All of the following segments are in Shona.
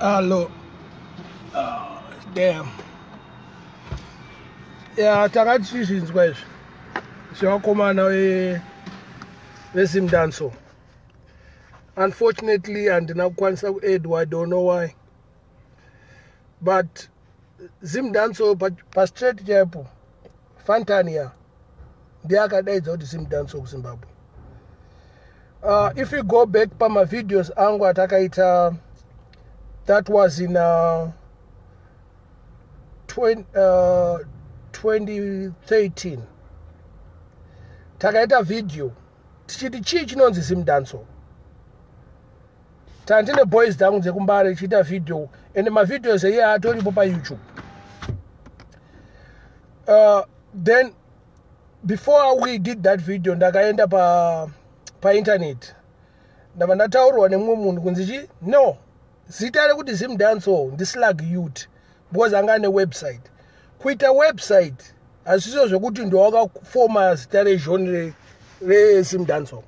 Allo. Oh, damn. Ya, takati chizvinzwa izvi zvevakomana veZimdanso. Unfortunately, handina kukwanisa kuedwa. I don't know why, but Zimdanso pastraight chaipo, Fantan ya ndiye akadaidza kuti Zimdanso kuZimbabwe. If you go back pamavideos angu atakaita, that was in 20, 2013, takaita video tichiti chii chinonzi Zimdanso. Tandine boys dzangu dzekuMbare tichiita video, and mavideos iye atoripo paYouTube. Then before we did that video, ndakaenda painternet, ndabva ndataurwa nemumwe munhu kunzi chi no, zita rekuti Zimdanso ndiSlag Youth, because anga ane website. Kuita website hazvisizvo zvekuti ndowakafoma zita regenre reZimdanso,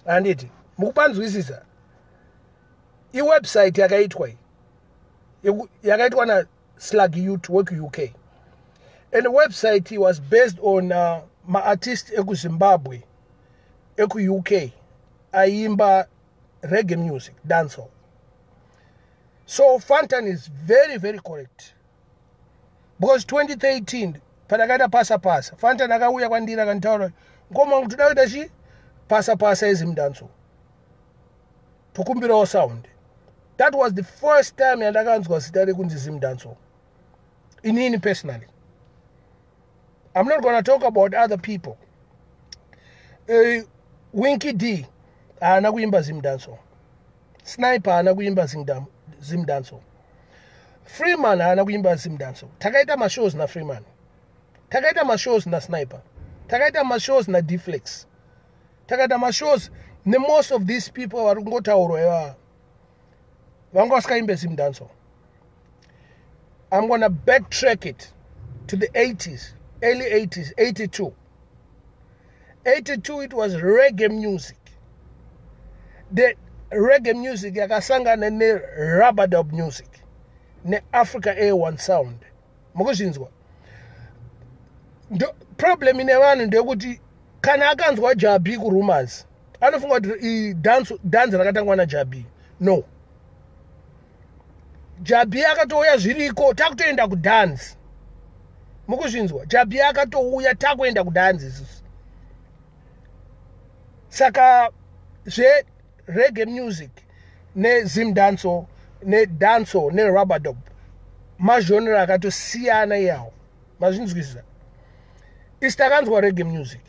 handiti mukupanzwisisa? Iwebsite yakaitwa iyi, yakaitwa naSlag Youth wekuUK, and the website was based on maartist ekuZimbabwe ekuUK aiimba reggae music, dancehall. So Fantan is very, very correct, because 2013 patakaita Pasa Pasa, Fantan akauya kwandiri akanditaura, "Ngoma wangu, toda kuita chi Pasa Pasa eZimdanso, tokumbirawo sound." That was the first time yandakanzwa zita rekunzi Zimdanso inini personally. I'm not gonna talk about other people. Winky D haana kuimba Zimdanso, Sniper haana kuimba Zimdanso, Freeman haana kuimba Zimdanso. Takaita mashows naFreeman, takaita mashows naSniper, takaita mashows naDeflex, takaita mashows nemost of these people vari kungotaurwa ivava, vanga vasikaimbe Zimdanso. I'm gonna backtrack it to the 80s, early 80s, 82. 82, it was reggae music. The reggae music yakasangana nerubadub music neAfrica A1 sound. Mukuzvinzwa? Problem ine vanhu ndeyekuti kana akanzwa Jah B kuRumours, anofunga kuti dhanzi rakatangwa naJah B. No, Jah B akatouya zviriko, takutoenda kudhanzi. Mukuzvinzwa? Jah B akatouya, takuenda kudhanzi isusu. Saka zvereggae music neZimdanso nedanso nerubadub magenre akatosiyana iyawo. Mazvinzwisisa? Isi takanzwa reggae music,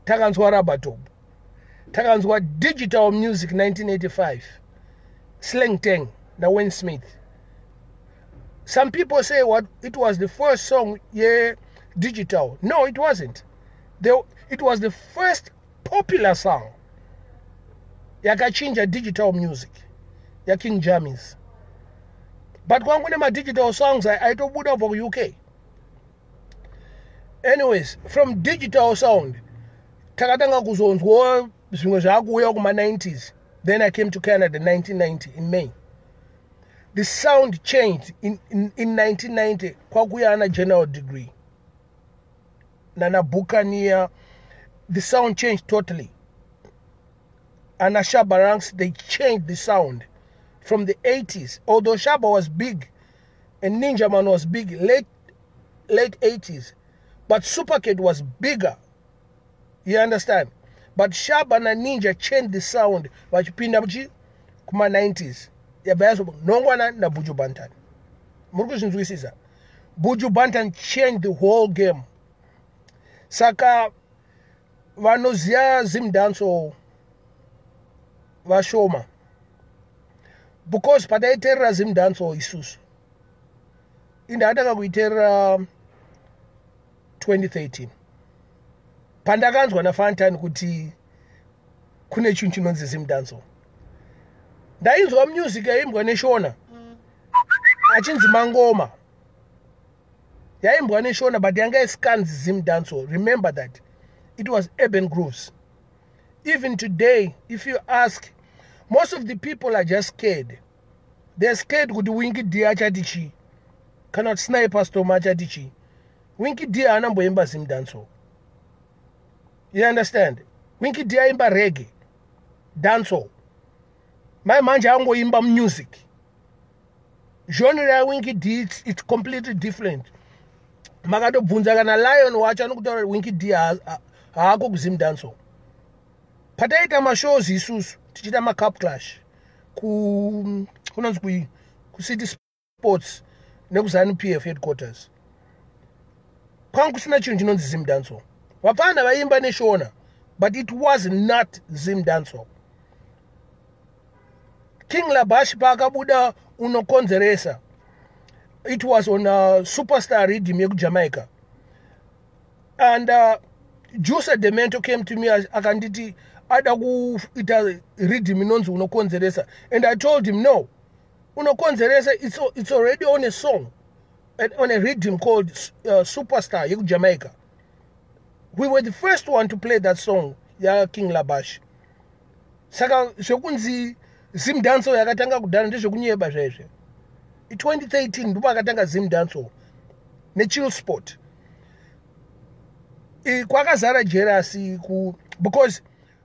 takanzwa rubadub, takanzwa digital music 1985, Sleng Teng naWayne Smith. Some people say what it was the first song, yeah, digital. No, it wasn't. It was the first popular song yakachinja digital music yaKing Jammys, but kwangu nemadigital songs aitobuda kubva kuUK. Anyways, from digital sound takatanga kuzonzwa zvimwe zvaakuuya kuma-90s. Then I came to Canada 1990 in May. The sound changed in 1990, kwakuya ana General Degree nana Buccaneer. The sound changed totally. Ana Shabba Ranks, they changed the sound from the 80s. Although Shabba was big and Ninja Man was big late 80s, but Supercat was bigger, you understand? But Shabba naNinja changed the sound vachipinda muchi kuma-90s, yabva yazonongwana naBuju Banton. Muri kuzvinzwisisa? Buju Banton changed the whole game. Saka vanoziva Zimdanso vashoma, because pataiteerera Zimdanso isusu, indatanga kuiteerera 2013 pandakanzwa naFantan kuti kune chinhu chinonzi Zimdanso. Ndainzwa music yaimbwa neShona achinzi mangoma yaimbwa neShona, but yanga isikanzi Zimdanso. Remember that it was Urban Grooves. Even today, if you ask, most of the people are just scared. They're scared kuti Winky D achati chii, kana kuti Sniper Storm achati chii. Winky D haanamboimba Zim dancehall, you understand? Winky D aimba reggae, dancehall. Mai manje angoimba music genre yaWinky D. It's completely different. Makatobvunza kana Lion wacho, anokutaura kuti Winky D haako kuZim dancehall. Pataita mashows isusu, tichiita macup clash kunonzi kuCity Sports nekuZANU PF headquarters, kwanga kusina chinhu chinonzi Zim dancehall. Vapana vaimba neShona, but it was not Zim dancehall. King Labash paakabuda Unokonzeresa, it was on a Superstar rhythm yekuJamaica, and Jusa Demento came to me, akanditi ada kuita rhythm inonzi Unokonzeresa, and I told him, "No, Unokonzeresa, it's already on a song, on a rhythm called Superstar yekuJamaica." We were the first one to play that song yaKing Labash. Saka zvekunzi Zim dancehall yakatanga kudhara ndezvekunyeba zvaizvo. I2013 ndipo akatanga Zim dancehall neChill Sport. Kwakazara jealousy because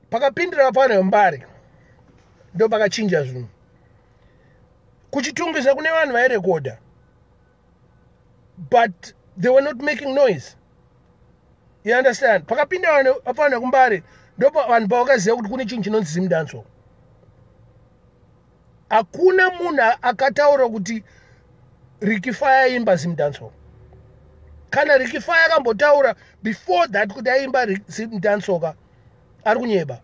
pakapindira vapano Mbare, ndo pakachinja zvinhu. KuChitungwiza kune vanhu vairekodha, but they were not making noise, you understand? Pakapinda vanhu vapano kuMbare, ndo vanhu pavakaziva kuti kune chinhu chinonzi Zim dancehall. Hakuna munhu akataura kuti Ricky Fire aimba Zim dancehall. Kana Ricky Fire akambotaura before that kuti aimba Zim dancehall ka, ari kunyeba.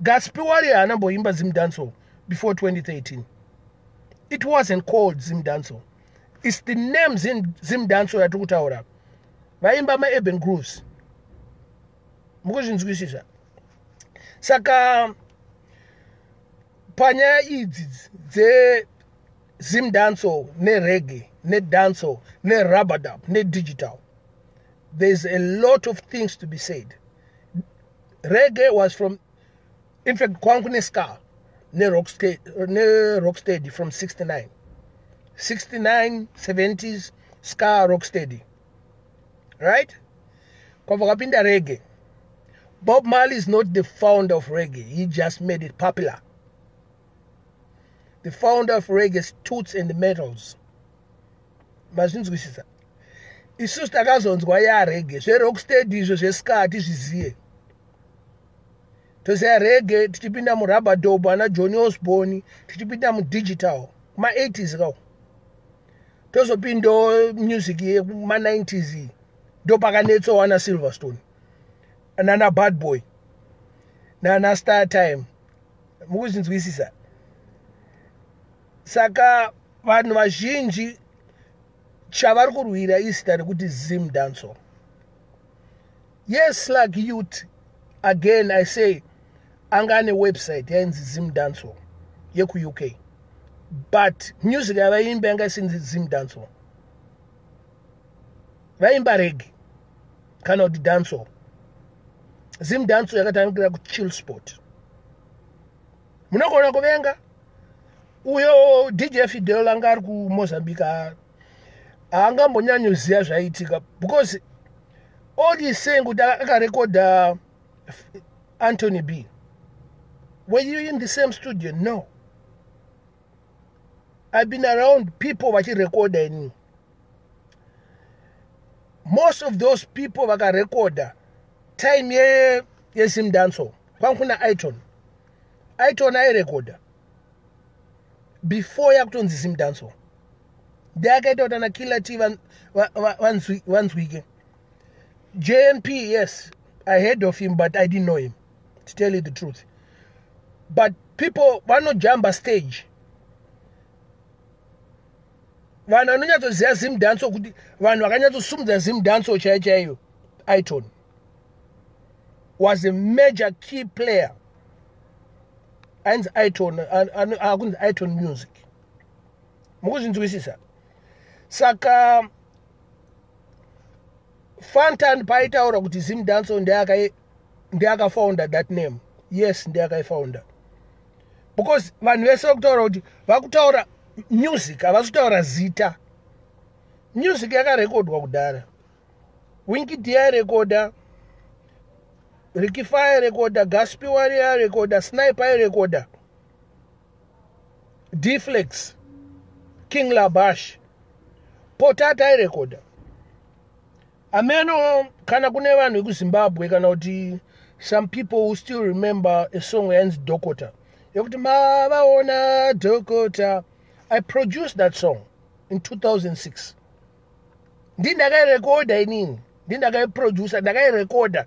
Gaspi Warrior haanamboimba Zim dancehall before 2013. It wasn't called Zim dancehall. It's the name Zim dancehall yatiri kutaura. Vaimba maurban grooves, mukuzvinzwisisa? Saka panyaya idzi dzeZim dancehall, nereggae, nedancehall, nerub-a-dub, nedigital, there's a lot of things to be said. Reggae was from, in fact, kwangu kune ska nerocksteady from 69, 69, 70s, ska, rocksteady, right? Kwabva kwapinda reggae. Bob Marley is not the founder of reggae, he just made it popular. The founder of reggae is Toots and the Maytals. Mazvinzwisisa? Isusu takazonzwa yareggae. Zverocksteady izvo, zveska, hatizviziye. Toziva reggae tichipinda murub-a-dub, ana Johnny Osborne, tichipinda mudigital kuma-80s kao, tozopindawo music yekuma-90s. Ndo pakanetsawo ana Silverstone, nana Bad Boy, nana Star Time. Mukuzvinzwisisa? Saka vanhu vazhinji chavari kurwira izita rekuti Zim dancehall. Yes, like youth, again I say, anga ane website yainzi Zim dancehall yekuUK, but music yavaimba yanga isinzi Zim dancehall. Vaimba reggae kana kuti dancehall. Zim dancehall yakatangira kuChill Sport. Munogona kuvenga uyo DJ Fidel anga ari kuMozambique, haangambonyanyoziva zvaitika, because all is saying kuti akarekodha Anthony B. Were you in the same studio? No. I've been around people vachirekodha ini. Most of those people vakarekodha time yeZim dancehall, kwangu kuna Iton. Iton airekodha before yakutonzi Zim dancehall. Ndeakaita kuti ana Killer T vanzwike. JMP, yes, I heard of him, but I didn't know him, to tell you the truth. But people vanojamba stage. Vanhu vanonyatsoziva Zim dancehall, kuti vanhu vakanyatsosumudza Zim dancehall chaiyo chaiyo, Iton was a major key player. Ainzi Iton, akunzi Iton Music. Mukuzvinzwisisa? Saka Fantan paaitaura kuti Zim dancehall ndeakafounda that name, yes, ndeakaifounda, because vanhu vese vakutaura kuti vakutaura Music havasi kutaura zita. Music yakarekodwa kudhara. Winky D airekoda, Ricky Fire airekoda, Gaspi Wari airekoda, Sniper airekoda, Dflex, King Labash, Potata airekoda. Ameno kana kune vanhu vekuZimbabwe kana kuti some people who still remember a song yainzi "Dokota", yekuti "Mavaona Dokota". I produced that song in 2006. Ndindakairekoda inini, ndindakaiproducer, ndakairekoda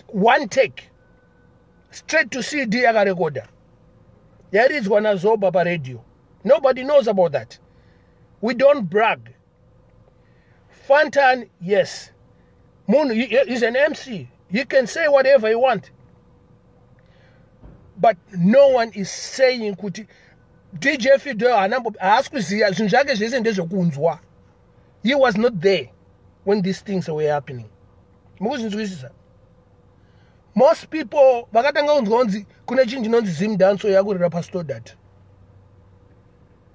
one take, straight to CD. Yakarekoda, yairidzwa naZoba paradio. Nobody knows about that. We don't brag. Fantan, yes, munhu is an MC. He can say whatever he want, but no one is saying kuti DJ Fidel haasi kuziva zvinhu zvake zvese ndezvekunzwa. He was not there when these things were happening. Mukuzvinzwisisa? Most people vakatanga kunzwa kunzi kune chinhu chinonzi Zim dancehall yakurira paStoddard.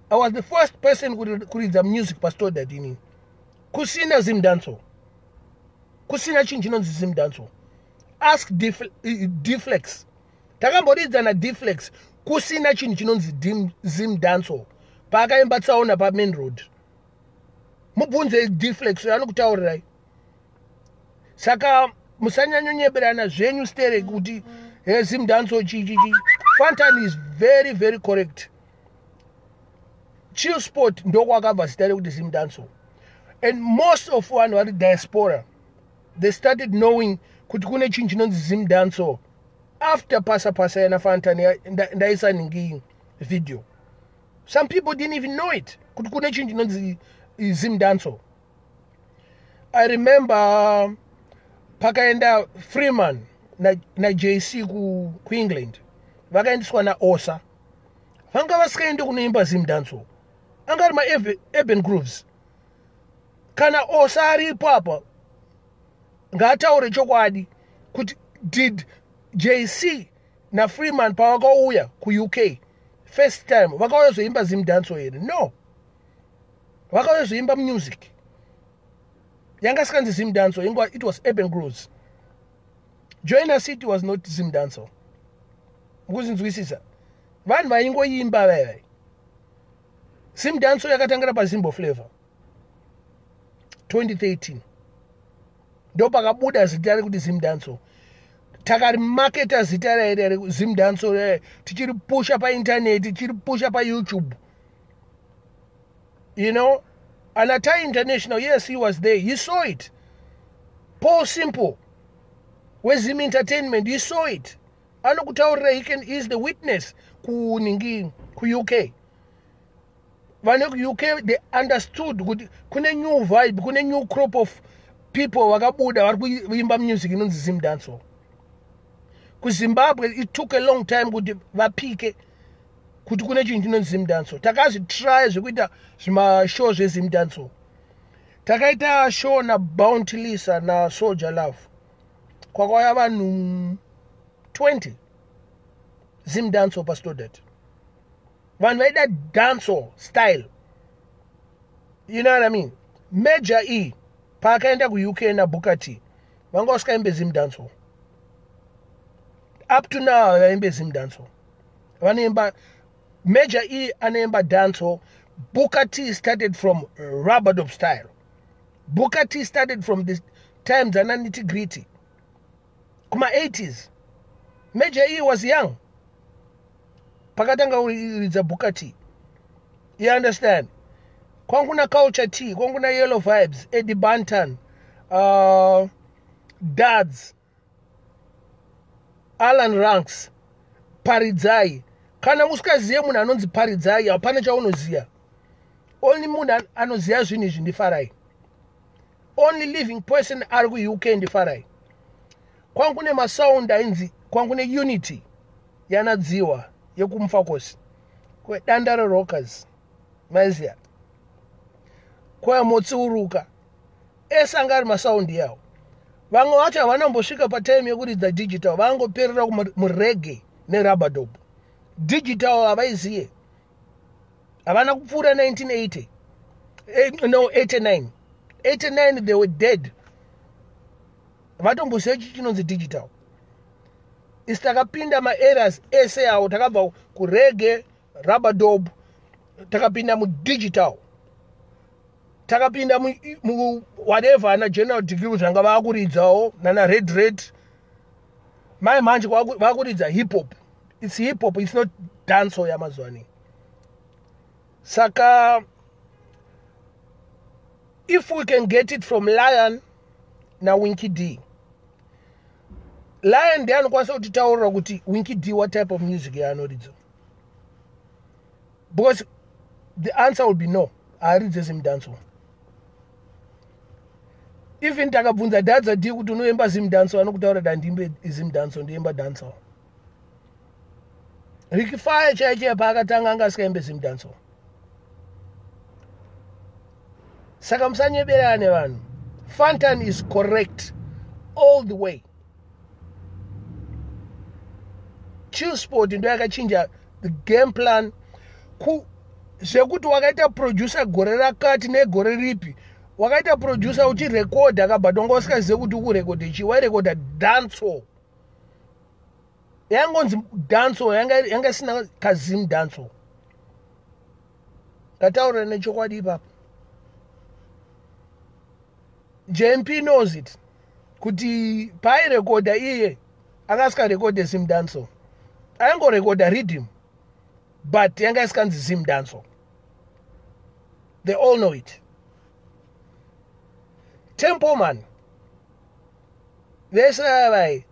I was the first person kuridza music paStoddard inini, kusina Zim dancehall, kusina chinhu chinonzi Zim dancehall. Ask Dflex. Takamboridza naDflex kusina chinhu chinonzi Zim dancehall, paakaimba "Tsaona" pamain road. Mubvunze Dflex, anokutaurirai. Saka musanyanyonyeberana zvenyu sterek kuti Zim dancehall chichichi. Fantan is very, very correct. Chill Sport ndokwakabva zita rekuti Zim dancehall, and most of vanhu vari diaspora, they started knowing kuti kune chinhu chinonzi Zim dancehall after "Pasa Pasa" yana Fantan. Ndaisa nhingi video. Some people didn't even know it, kuti kune chinhu chinonzi Zim dancehall. I remember pakaenda Freeman naJC kuEngland, vakaendeswa naOsa. Vanga vasikaende kunoimba Zim dancehall, anga ari maUrban Grooves. Kana Osa aripo apa, ngaataure chokwadi kuti did JC naFreeman pavakauya kuUK first time, vakauya zoimba Zim dancehall here? No, vakauya zoimba music yanga sikanzi Zim dancehall ingwa. It was Urban Grooves. Joiner City was not Zim dancehall. Mukuzinzwisisa? Vanhu vaingoimba vaivai. Zim dancehall yakatangira paZimbo Flavor 2013. Ndo pakabuda zita rekuti Zim dancehall. Takarimaketa zita rairi Zim dancehall, tichiripusha paintaneti, tichiripusha paYouTube. Anatai International, yes, he was there, he saw it. Paul Simple weZim Entertainment, he saw it, anokutaurira. He is the witness kuningi kuUK. Vane kuUK, they understood kuti kune new vibe, kune new crop of people vakabuda vari kuimba music inonzi Zim dancehall. KuZimbabwe it took a long time kuti vapike kuti kune chinhu chinonzi Zim dancehall. Takazvitry zvekuita zvimashow zveZim dancehall. Takaita show naBounty Lisa naSoldier Love, kwakauya vanhu 20. Zim dancehall paStoddard, vanhu vaida dancehall style, you know what I mean? Major E paakaenda kuUK naBooker T, vanga vasikaimbe Zim dancehall. Up to now vaimbe Zim dancehall. Vanoimba, Major E anoimba dancehall. Booker T started from rub-a-dub style. Booker T started from the times ana Nitty Gritty kuma-80s. Major E was young pakatanga kuridza Booker T, you understand? Kwanguna Culture T, kwanguna Yellow Vibes, Eddie Banton, Dads, Alan Ranks, Paridzai. Kana usikazive munhu anonzi Paridzai, hapana chaunoziva. Only munhu anoziva zvinhu izvi ndiFarai. Only living person ari kuUK ndiFarai. Kwangu nemasound ainzi, kwangu neUnity yanadziwa yekumufakosi, kwedandaro Rockers, maiziya, kwamotsiuruka, ese anga ari masaundi yawo. Vamwe vacho havana kumbosvika patime yekuridza digital, vangoperera mureggae nerub-a-dub. Digital havaiziye. Havana kupfuura 1980. No, 89. 89 they were dead. Vatomboziva chi chinonzi digital. Isi takapinda maeras ese awo, takabva kureggae, rub-a-dub, takapinda mudigital, takapinda mu whatever, ana General Degree zvanga vakuridzawo, nana Red Red. Mai manje vakuridza hip hop. It's hip hop, it's not dancehall yamazuva anei. Saka if we can get it from Lion naWinky D, Lion ndiye anokwanisa kutitaurira kuti Winky D, what type of music yaanoridza, because the answer will be no, haaridze Zimdancehall. Even takabvunza Dadza D kuti unoimba Zimdancehall, anokutaura kuti handiimbe Zimdancehall, ndoimba dancehall. Ricky Fire chaiyo chaiyo paakatanga anga asikaimbe Zimdancehall. Saka musanyeberane vanhu. Fantan is correct all the way. Chillspot ndo yakachinja the game plan. Zvekuti wakaita producer gore rakati negore ripi, wakaita producer uchirekodha akabva wanga usikazive kuti ukurekodha chii, wairekodha dancehall, yangonzi dancehall, yanga isina kaZim dancehall. Ngataurira nechokwadi ipapo. JMP knows it kuti paairekodha iye akasikarekodhe Zim dancehall, aingorekodha rhythm, but yanga isikanzi Zim dancehall. They all know it. Templeman, vese avai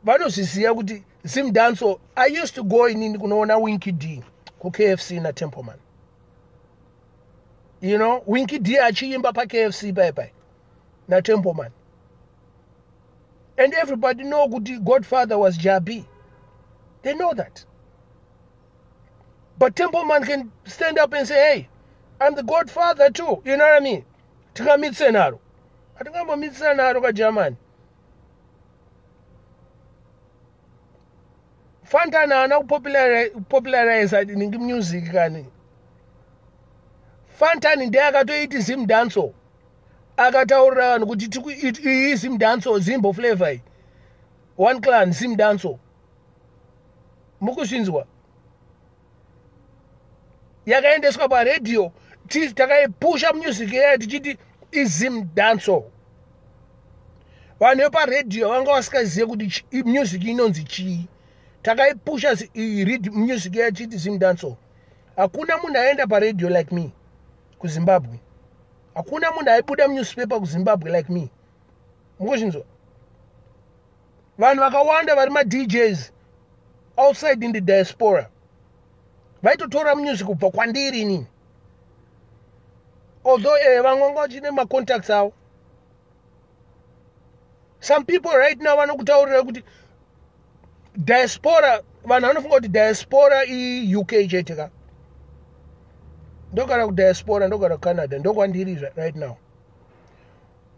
vanozviziva kuti Zim dancehall. I used to go inini kunoona Winky D kuKFC naTempleman. Winky D achiimba paKFC pai pai naTempleman, and everybody know kuti godfather was Jabi. They know that, but Templeman can stand up and say, "Hey, I'm the godfather too." You know what I mean? Tingamitse naro? Hatingambomitsira naro kaGermany. Fantan haana kupopulariza ningi music kani. Fantan ndiye akatoiti Zim dancehall, akataurira vanhu kuti iyi Zim dancehall, Zimbo flavor iyi, One Clan, Zim dancehall. Mukuzvinzwa? Yakaendeswa paredhiyo, takaipusha music yayo tichiti iZim dancehall. Vanhu veparedhiyo vanga vasikazive kuti music inonzi chii. Takaipusha music yayo tichiti Zim dancehall. Hakuna munhu aenda paredhiyo like me kuZimbabwe. Hakuna munhu aibuda munewspaper kuZimbabwe like me. Mukuzvinzwa? Vanhu vakawanda vari maDJs outside in the diaspora vaitotora music kubva kwandiri inini, although vamwe vanga vachine macontacts avo. Some people right now vanokutaurira kuti diaspora, vanhu vanofunga kuti diaspora iUK chete ka. Ndogara kudiaspora, ndogara kuCanada, ndokwandiri right now,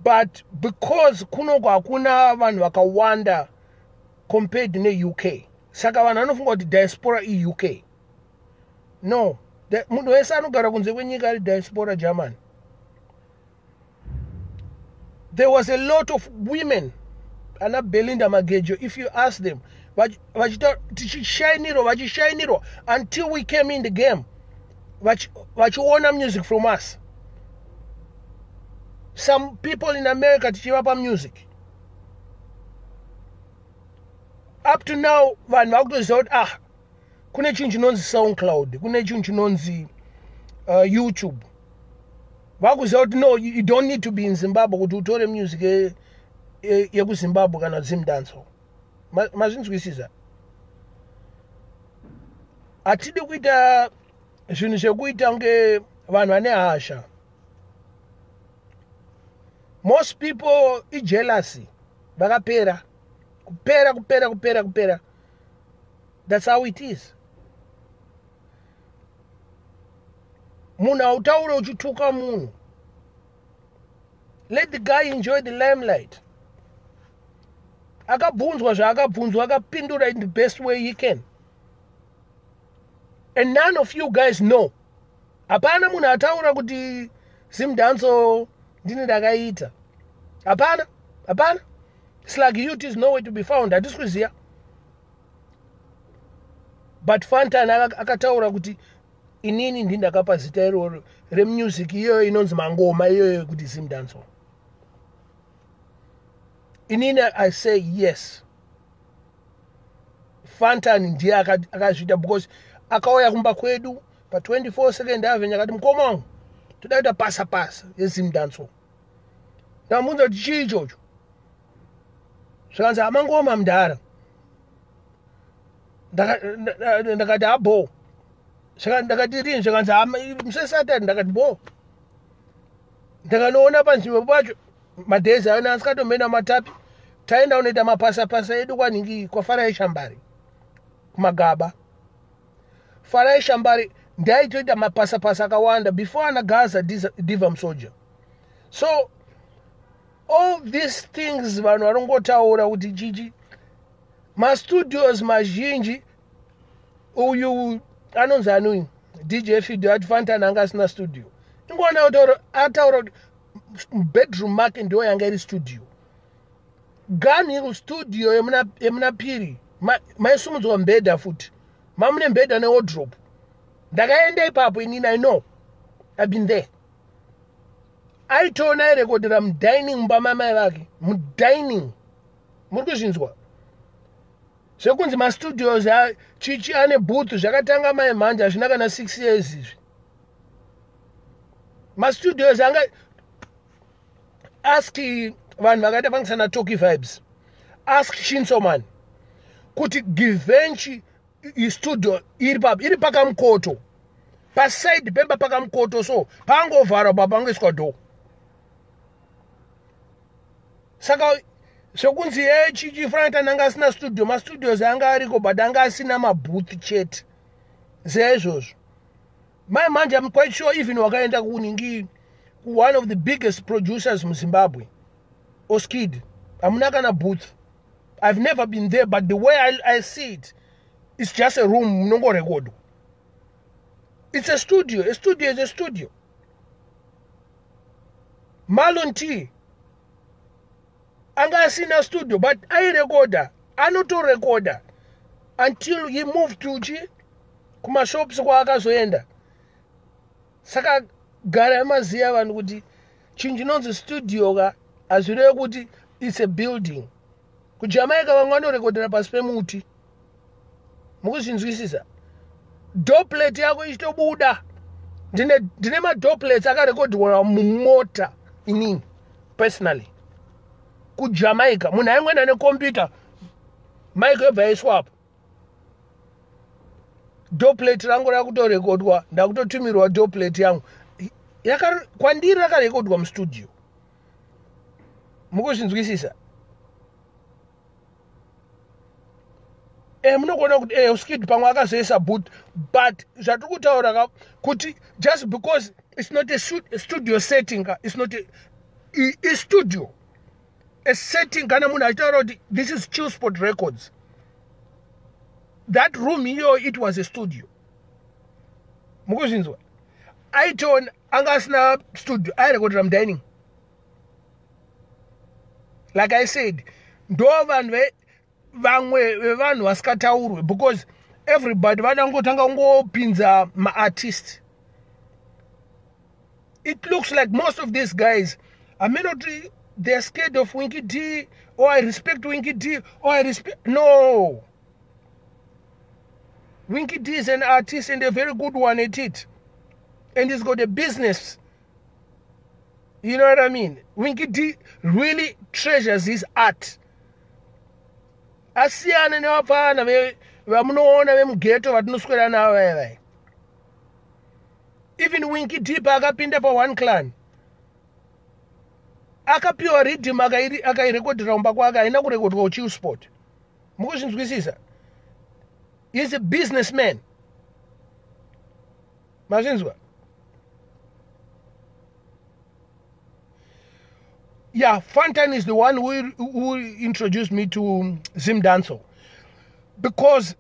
but because kunoko hakuna vanhu vakawanda compared neUK, saka vanhu vanofunga kuti diaspora iUK. No, munhu wese anogara kunze kwenyika ari diaspora. Germany, there was a lot of women, ana Belinda Magejo, if you ask them, tichishainirwa, vachishainirwa until we came in the game, vachiona music from us. Some people in America tichivapa music. Up to now vanhu vakutoziva kuti, ah, kune chinhu chinonzi SoundCloud, kune chinhu chinonzi YouTube. Vakuziva kuti no, you don't need to be in Zimbabwe kuti utore music yekuZimbabwe kana Zimdancehall. Mazvinzwisisa? Hatidi kuita zvinhu zvekuita kunge vanhu vane hasha. Most people ijealousy, vakapera kupera kupera kupera kupera. That's how it is. Munhu hautaure uchituka munhu. Let the guy enjoy the limelight. Akabvunzwa zvaakabvunzwa, akapindura in the best way he can. And none of you guys know. Hapana munhu ataura kuti Zimdancehall ndini ndakaita. Hapana, hapana. It's like Youth is nowhere to be found. Hatisi kuziya. But Fantan akataura kuti inini ndini ndakapa zita iroro remusic iyoyo inonzi mangoma iyoyo kuti Zimdancehall. Inini I say yes, Fantan ndiye akazviita because akauya kumba kwedu pa24 Second Avenue, akati, "Mukoma wangu, toda kuita pasa pasa yeZimdancehall." Ndamubvunza kuti chii ichocho, zvikanzi amangoma mudhara. Ndakati abo. Ndakati rini? Zvikanzi musesatani. Ndakati bo. Ndakanoona panzvimbo pacho madhezi ayo asikatomena matapi. Taenda unoita mapasapasa edu kwanhingi, kwaFarai Shambari, kumagaba. Farai Shambari ndaitoita mapasapasa akawanda before ana Gaza Diva Musoja. So all these things vanhu vanongotaura kuti chichi mastudios mazhinji. Uyu anonzi anui, DJ Fido, ati Fantan anga asina studio. Ingoona ataura kuti bedroom make ndo yanga iri studio. Gunhill Studio yemuna Piri maisumudzwa mbedha futi, mamune mbedha newardrobe. Ndakaenda ipapo inini, I know, I've been there. Aitoona airekodera mudining mumba mamai vake, mudining. Muri kuzvinzwa zvekunzi mastudios chichi ane booth zvakatanga mai mhanje, hazvina kana 6 years izvi. Mastudios anga, ask vanhu vakaita vangisana Toki Vibes, ask Shinsoman kuti Givenchy istudio iri papi. Iri pakamukoto, paside pemba pakamukoto, so pangovharwa pa pangoiswa door. Saka zvekunzi ye chichi Fantan anga asina studio, mastudios anga ariko, but anga asina mabooth chete. Ziya izvozvo. Mai manje, I'm quite sure even wakaenda kuningi, one of the biggest producers muZimbabwe, Oskid, hamuna kana booth. I've never been there, but the way I see it, it's just a room munongorekodwa. It's a studio. A studio is a studio. Marlon T anga asina studio, but airekoda, anotorekoda until he moved to chi kumashops kwaakazoenda. Saka gara maziya vanhu kuti chinhu chinonzi studio ka hazvireve kuti it's a building. KuJamaica vamwe vanorekodera pasi pemuti. Mukuzvinzwisisa? Dubplate yako ichitobuda. Ndine madubplates akarekodwa mumota inini personally kuJamaica. Munhu aingoenda nekombyuta, mic yobva yaiswapo, dubplate rangu rakutorekodwa. Ndakutotumirwa dubplate yangu kwandiri rakarekodwa mustudio. Mukuzvinzwisisa? Munogona kuti Skid pamwe akazoisa booth, but zvatiri kutaura ka kuti just because it's not a studio setting ka, it's not a studio a setting. Kana munhu achitaura kuti this is Chillspot Records, that room iyoyo, it was a studio. Mukuzvinzwa? Aitona anga asina studio, airekodera mudining. Like I said, ndo vanhu vamwe vevanhu vasikataurwe because everybody vada kungotanga kungopinza maartist. It looks like most of these guys, I may not, they're scared of Winky D, or I respect Winky D, or I respect, no. Winky D is an artist and a very good one at it, and he's got a business, you know what I mean? Winky D really treasures his art. Asiyane nevapfana vamunoona vemughetto vatinoswera navo vaivai. Even Winky D paakapinda paOne Clan, akapiwa riddim, akairekodhera kumba kwake, haina kurekodwa kuChillspot. Mukuzvinzwisisa? He's a businessman. Mazvinzwa? Yeah, Fantan is the one who introduced me to Zimdancehall because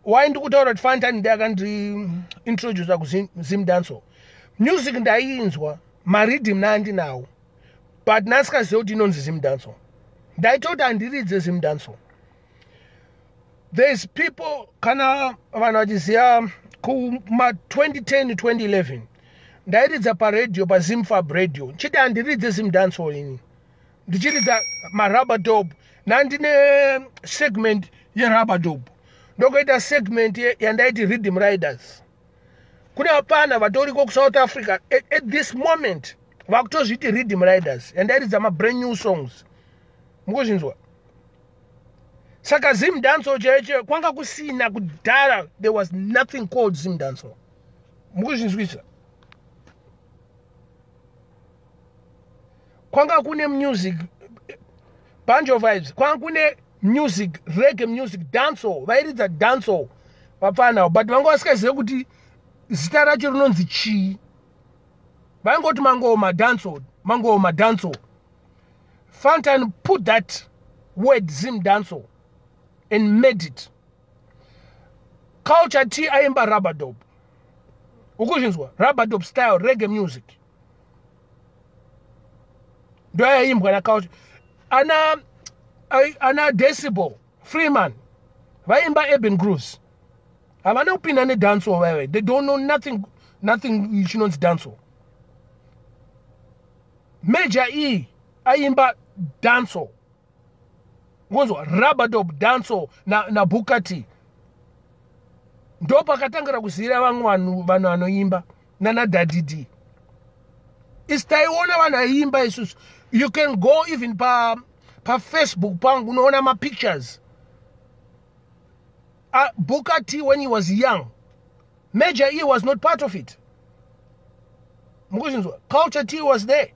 Why ndikutaura kuti Fantan ndi akandiintroduca kuZimdancehall music? Ndaiinzwa mariddim naandinawo, but nasikazive kuti inonzi Zimdancehall. Ndaitoti handiridze Zimdancehall. There's people, kana vanhu vachiziva, kuma 2010 2011 ndairidza paradio, paZimfab Radio, nchiti handiridze Zimdancehall ini, ndichiridza marub-a-dub. Nandine segment yerub-a-dub, ndokuita segment yandaiti Rhythm Riders. Kune vapana vatoriko kuSouth Africa at this moment vakutozviti Rhythm Riders, yandairidza mabrand new songs. Mukuzvinzwa? Saka Zimdancehall chaicho kwanga kusina kudhara. There was nothing called Zimdancehall. Mukuzvinzwisa? Kwanga kune music, Banjo Vibes, kwanga kune music, reggae music, dancehall. Vairidza dancehall vapfanawo, but vanga vasingazive kuti zita racho rinonzi chii. Vaingoti mangoma dancehall, mangoma dancehall. Fantan put that word Zimdancehall and made it. Culture T aimba rub-a-dub. Ukuzvinzwa? Rub-a-dub style reggae music ndo yaimbwa naCulture. Ana Decibel Freeman vaimba urban grooves. Havana kupinda nedancehall vaiva. They don't know nothing, nothing chinonzi dancehall. Major E aimba dancehall, ngonzwa rub-a-dub dancehall naBooker T. Ndo pakatangira kuzivira vamwe vanhu, vanhu vanoimba nana Daddy D. Isi taiona vanhu aiimba isusu. You can go even paFacebook pangu, unoona mapictures. Booker T when he was young. Major E was not part of it. Mukuzvinzwa? Culture T was there,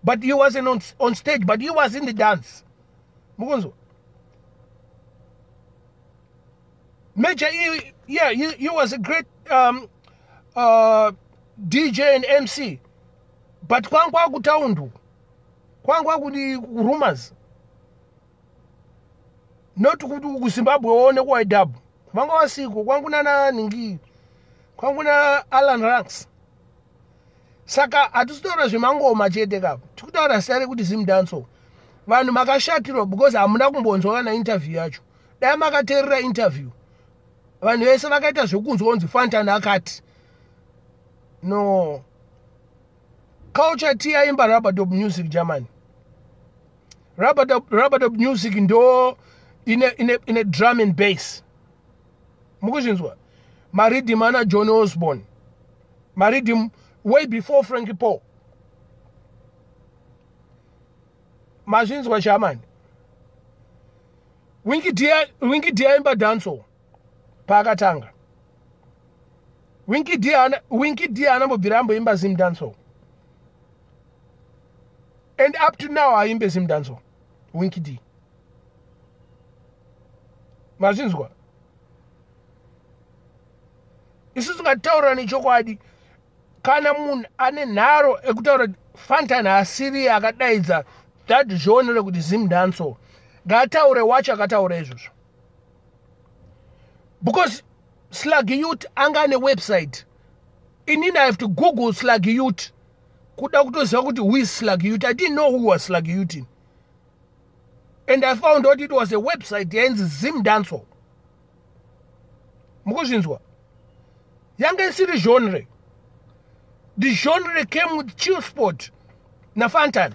but he wasn't on stage, but he was in the dance. Mukunzwa? Major E, yeah, he was a great DJ and MC, but kwangu kwakutaundu kwangu kwakuti rumors, not kuti kuZimbabwe waone kuwaidhabu vanga vasiko. Kwangu nana ningi, kwangu na Alan Ranks. Saka hatisi kutaura zvemangoma chete kapo, tikutaura zita rekuti Zimdancehall. Vanhu makashatirwa because hamuna kumbonzwa kana interview yacho. Dai makateerera interview, vanhu vese vakaita zvekunzwa kunzi Fantan akati no. Culture T aimba rub-a-dub music. Germany rub-a-dub music ndo ine drum and bass. Mukuzvinzwa? Mariddim ana John Osborne, mariddim way before Frankie Paul. Mazvinzwa, Germany? Winky D aimba dancehall paakatanga. Winky D anambobvira amboimba Zimdancehall, and up to now aimbe Zimdancehall Winky D. Mazvinzwa? Isusu ngatitaurira nechokwadi. Kana munhu ane nharo ekutaura Fantan asiri akadaidza that genre kuti Zimdancehall, ngaataure wacho akataura izvozvo, because Slug Youth anga ane website. Inini I have to Google Slug Youth kuda kutoziva kuti who is Slug Youth. I didn't know who was Slug Youth, and I found out it was a website yainzi Zimdancehall. Mukuzvinzwa? Yanga isiri genre. The genre came with Chillspot naFantan.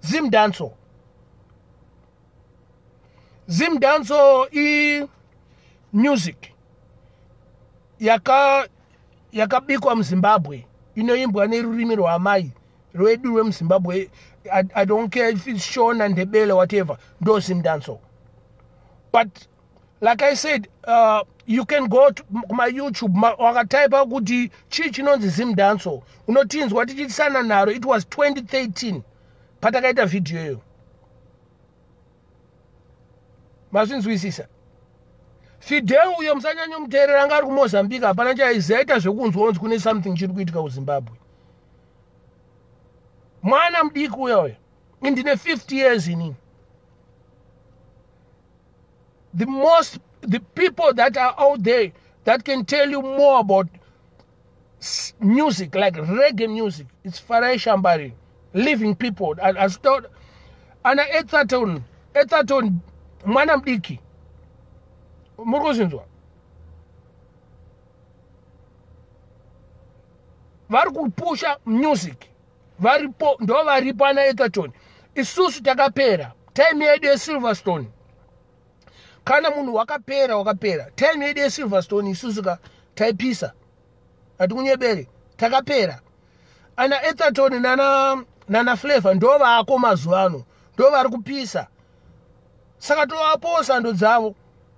Zimdancehall, Zimdancehall i music yakabikwa muZimbabwe, inoimbwa nerurimi rwamai rwedu rwemuZimbabwe. I don't care if it's Shona, Ndebele, whatever, ndo Zimdancehall. But like I said, you can go to kumaYouTube, wakataipa kuti chii chinonzi Zimdancehall, unotinzwa tichitisana naro. It was 2013 patakaita vhidhiyo iyo. Mazvinzwisisa? Fidel uyo musanyanyomuteerera, anga ari kuMozambique, hapana chaiziva. Aita zvekunzwa kunzi kune something chiri kuitika kuZimbabwe. Mwana mudiki uya uya, indine 50 years inini. The most The people that are out there that can tell you more about music, like reggae music, it's Farai Shambari, living people. Ana Etherton, Etherton mwana mudiki, muri kuzvinzwa? Vari kupusha music varipo, ndo varipo ana Etherton. Isusu takapera time yedu yeSilverstone. Kana munhu wakapera, wakapera. Time yedu yeSilverstone isusu ka taipisa, hatikunyebere, takapera. Ana Etherton nana Flavor ndo vako mazuva ano, ndo vari kupisa, saka tovapowo sando dzavo.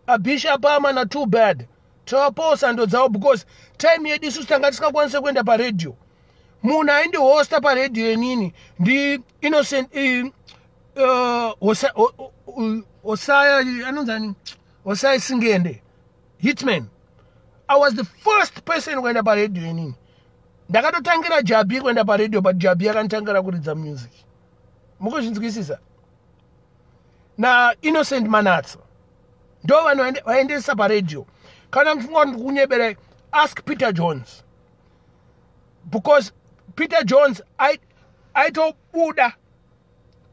Abishop ama na Too Bad, tovapowo sando dzavo, because time yedu isusu tanga tisingakwanise kuenda paredhiyo. Munhu aindihosta paredhiyo inini ndi Innocent Hosaya, anonzani, Hosaya Singende, Hitman. I was the first person kuenda paredhiyo inini. Ndakatotangira Jabi kuenda paredhiyo, but Jabi akanditangira kuridza music, mukuzvinzwisisa? NaInnocent Manatsa, ndo vanhu vaendesa paredhiyo. Kana mufunga kuti ndikunyeberai, ask Peter Jones, because Peter Jones aitobuda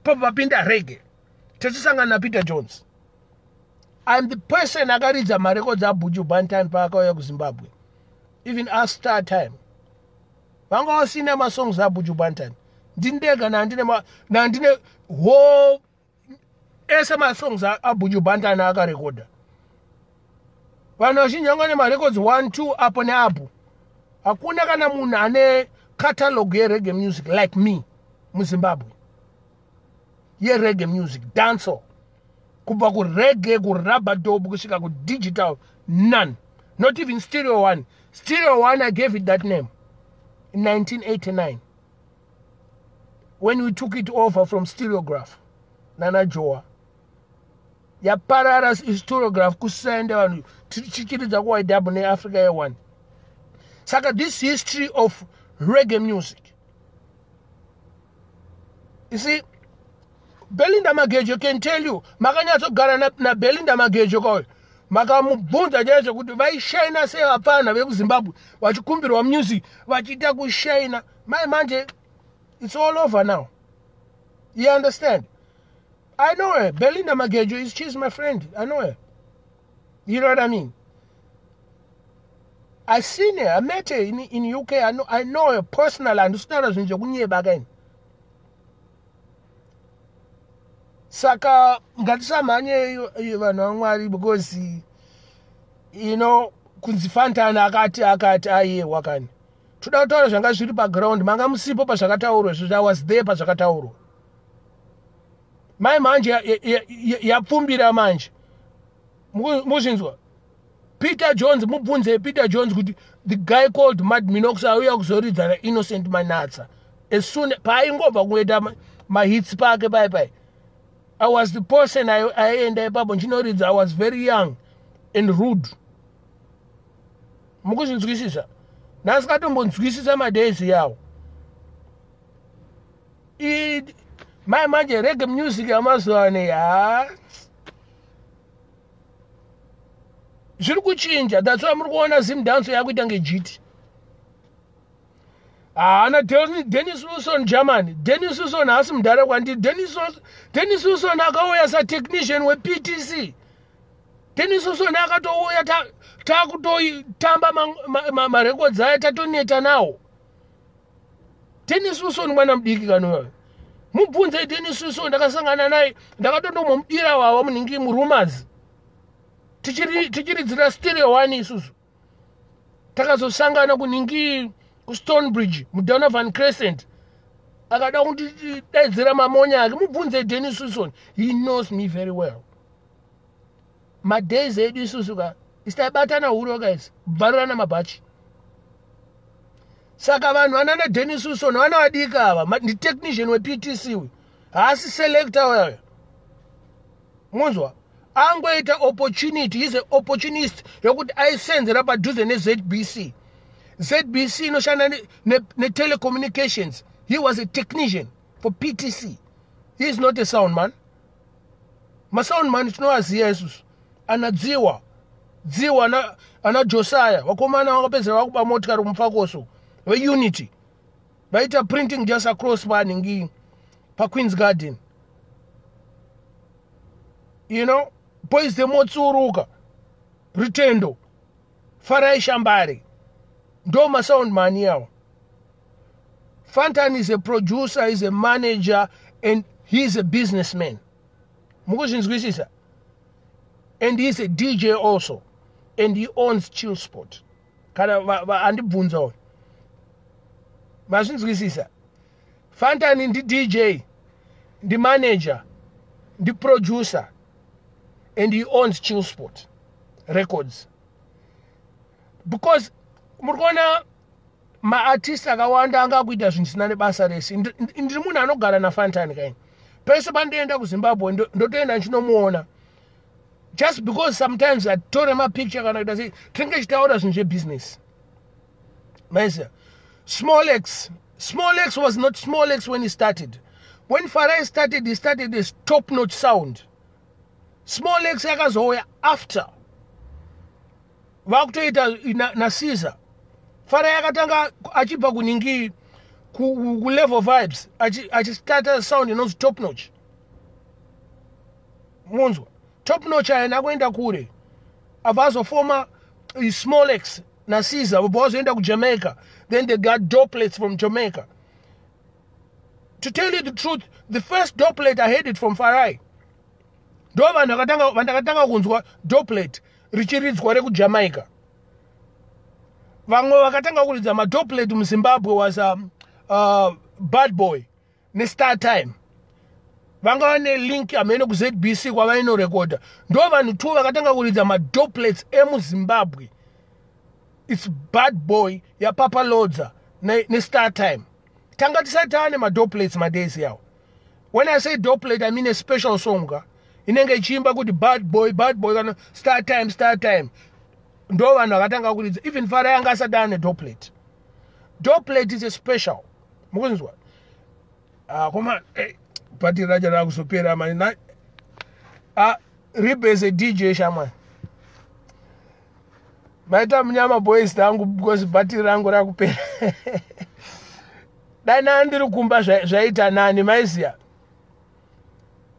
pabva papinda reggae, tichisangana naPeter Jones. I'm the person akaridza marecords aBuju Banton paakauya kuZimbabwe. Even ask Star Time, vanga vasina masongs aBuju Banton. Ndindega nandine whole ese masongs aBuju Banton akarekodha. Vanhu vazhinji vanga nemarecords 1 2 apo neapo. Hakuna kana munhu ane catalog yereggae music like me muZimbabwe, yereggae music, dancehall, kubva kureggae, kurubadub, kusvika kudigital. None, not even Stereo One. Stereo One, I gave it that name in 1989 when we took it over from Stereograph nana Joa. Yaparara Stereograph, kusende vanhu tichiridza kuYW neAfrica ye1. Saka this history of reggae music, you see, Belinda Magejo can tell you. Makanyatsogara naBelinda Magejo kauyo, makamubvunza chaizvo kuti vaishaina sei vapfana vekuZimbabwe vachikumbirwa music, vachiita kushaina. Mai manje it's all over now, you understand? I know her. Belinda Magejo is, she's my friend. I know her, you know what I mean? I seen her, I met her in UK. I know her personally. Handisitaura zvinhu zvekunyeba kaini. Saka ngatisamhanye, vanhu vaMwari, because kunzi Fantan akati akati, aiyewa kani. Toda kutaura zvanga zviri paground. Manga musipo pazvakataurwa izvozvo. I was there pazvakataurwa. Mai manje yapfumbira manje, muzvinzwa? Peter Jones, mubvunze Peter Jones kuti the guy called Mad Minox auya kuzoridza naInnocent Manatsa as soon paaingobva kuita mahits pake pai pai. I was the person aienda ipapo nchinoridza. I was very young and rude, mukuzvinzwisisa? Nhasi katombonzwisisa madays yawo. Mai manje reggae music yamazuva ano, ha, zviri kuchinja. That's why muri kuona Zim dance yakuita ngejiti. Haana Dennis Wilson Germany. Dennis Wilson haasi mudhara kwandiri. Dennis Wilson akauya satechnician wePTC. Dennis Wilson akatouya takutotamba marekodzi aya, tatoneta nawo. Dennis Wilson mwana mudiki kanoyo, mubvunze Dennis Wilson. Ndakasangana naye, ndakatondomomudira wawa munhingi muRumors, tichiridzira Stereo One isusu. Takazosangana kuningi kuStonebridge, muDonovan Crescent, akada kundidaidzira mamonya ake. Mubvunze Dennis Wilson, he knows me very well. Madays edu isusu ka, isi taibatana huro guys, bvarirana mabhachi. Saka vanhu vanana Dennis Wilson vana vadiki ava. Nditechnician wePTC uyu, haasi selector uyayo, munzwa? Angoita opportunity, is a opportunist yokuti aisenzera padhuze neZBC. ZBC inoshanda netelecommunications. He was a technician for PTC. He is not a sound man. Masound man tinovaziva isusu, anadziwa. Dziwa ana Josiah, vakomana vakapedzera vakuba motikari kumufakoso veUnity, vaita printing just across panhingi paQueens Garden. You know, boys dzemotsuruka, Rutendo, Farai Shambare, ndo masound man yawo. Fantan is a producer, is a manager and he is a businessman. Mukuzvinzwisisa? And he is a DJ also, and he owns Chill Spot. Kana andibvunzawo, mazvinzwisisa? Fantan ndi DJ, ndi manager, ndi producer and he owns Chill Spot Records. Because muri kuona maartist akawanda anga akuita zvinhu zvisina nebasa rese. Ndiri munhu anogara naFantan kaini. Pese pandoenda kuZimbabwe, ndotoenda ndichinomuona, just because sometimes atore mapicture kana kuita sei, tinenge tichitaura zvinhu zvebusiness, maiziya. Small X, Small X was not Small X when he started. When Farai started, he started as Top Notch Sound. Small X yakazouya after vakutoita naCaesar. Farai akatanga achibva kuningi, kuLevel Vibes, achistarta sound inonzi Top Notch. Munzwa, Top Notch aina kuenda kure, abva azofoma Small X naCaesar, vobva vazoenda kuJamaica. Then they got dubplates from Jamaica. To tell you the truth, the first dubplate, I heard it from Farai. Ndo vanhu vandakatanga kunzwa dubplate richiridzwa rekuJamaica. Vamwe vakatanga kuridza madubplate muZimbabwe was Bad Boy neStar Time. Vanga vane link hamene kuZBC kwavainorekodha. Ndo vanhu two vakatanga kuridza madubplates emuZimbabwe. It's Bad Boy yaPapa Lodza neStar Time. Tanga tisati taane madubplates madays yawo. When I say dubplate, I mean a special song ka inenge ichiimba kuti "Bad Boy, Bad Boy" kana "Star Time, Star Time". Ndo vanhu vakatanga kuridza. Even Farai anga asati ane dubplate. Dubplate is a special, mukunzwa? Ah, koma bhatiri racho rakuzopera mani. Ah, ribese DJ shamwani, maita munyama boys tangu, because bhatiri rangu rakupera. Dai naa ndiri kumba zvaita nani, maiziya.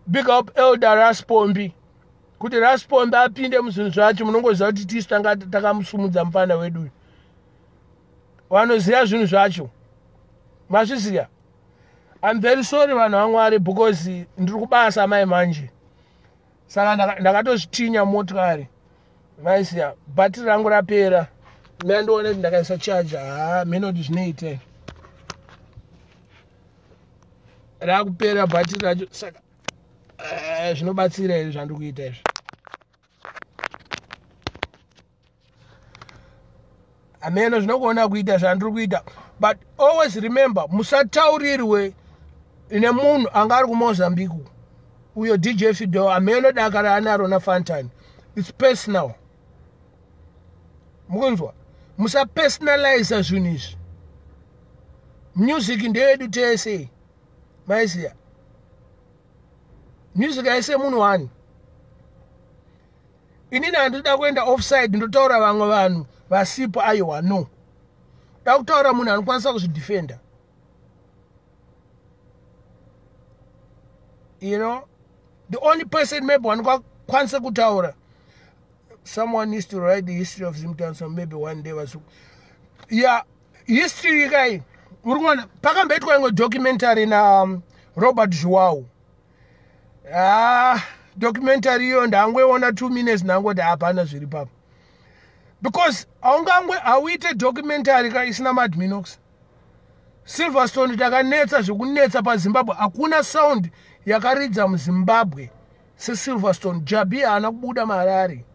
Big up Elder Raspombi. Kuti Raspombi apinde muzvinhu zvacho, munongoziva kuti tisu tanga takamusumudza mufana wedu. Vanoziva zvinhu zvacho, mazviziya. I'm very sorry, vanhu vaMwari, because ndiri kubasa mai manje, saka ndakatozvitinya motikari, vaisiya bhatiri rangu rapera. Mandiona kuti ndakaisa charger. Ha, mene kuti zvinoita, rakupera bhatiri racho. Saka zvinobatsira here zvandiri kuita izvi? Hameno zvinogona kuita zvandiri kuita. But always remember, musataurirwe nemunhu anga ari kuMozambique uyo, DJ Fidel. Hameno daka raanaro naFantan. It's personal, mukunzwa? Musapersonaliza zvinhu izvi. Music ndeyedu tese, maiziya. Music haise munhu one. Inini handida kuenda offside, ndotaura vamwe vanhu vasipo. Aiwa, no, da kutaura munhu anokwanisa kuzvidefenda. The only person maybe vanokwanisa kutaura, someone needs to write the history of Zimdancehall. Maybe one day vasu. Yeah, history kai, uri kuona pakamboitwa imwe documentary na Robert Zhuwao. Ah, documentary iyo ndangoiona 2 minutes, ndangoti hapana zviri papo, because haungangwe hauite documentary ka isina Madminox, Silverstone. Takanetsa zvekunetsa paZimbabwe. Hakuna sound yakaridza muZimbabwe seSilverstone. Jabi haana kubuda marari.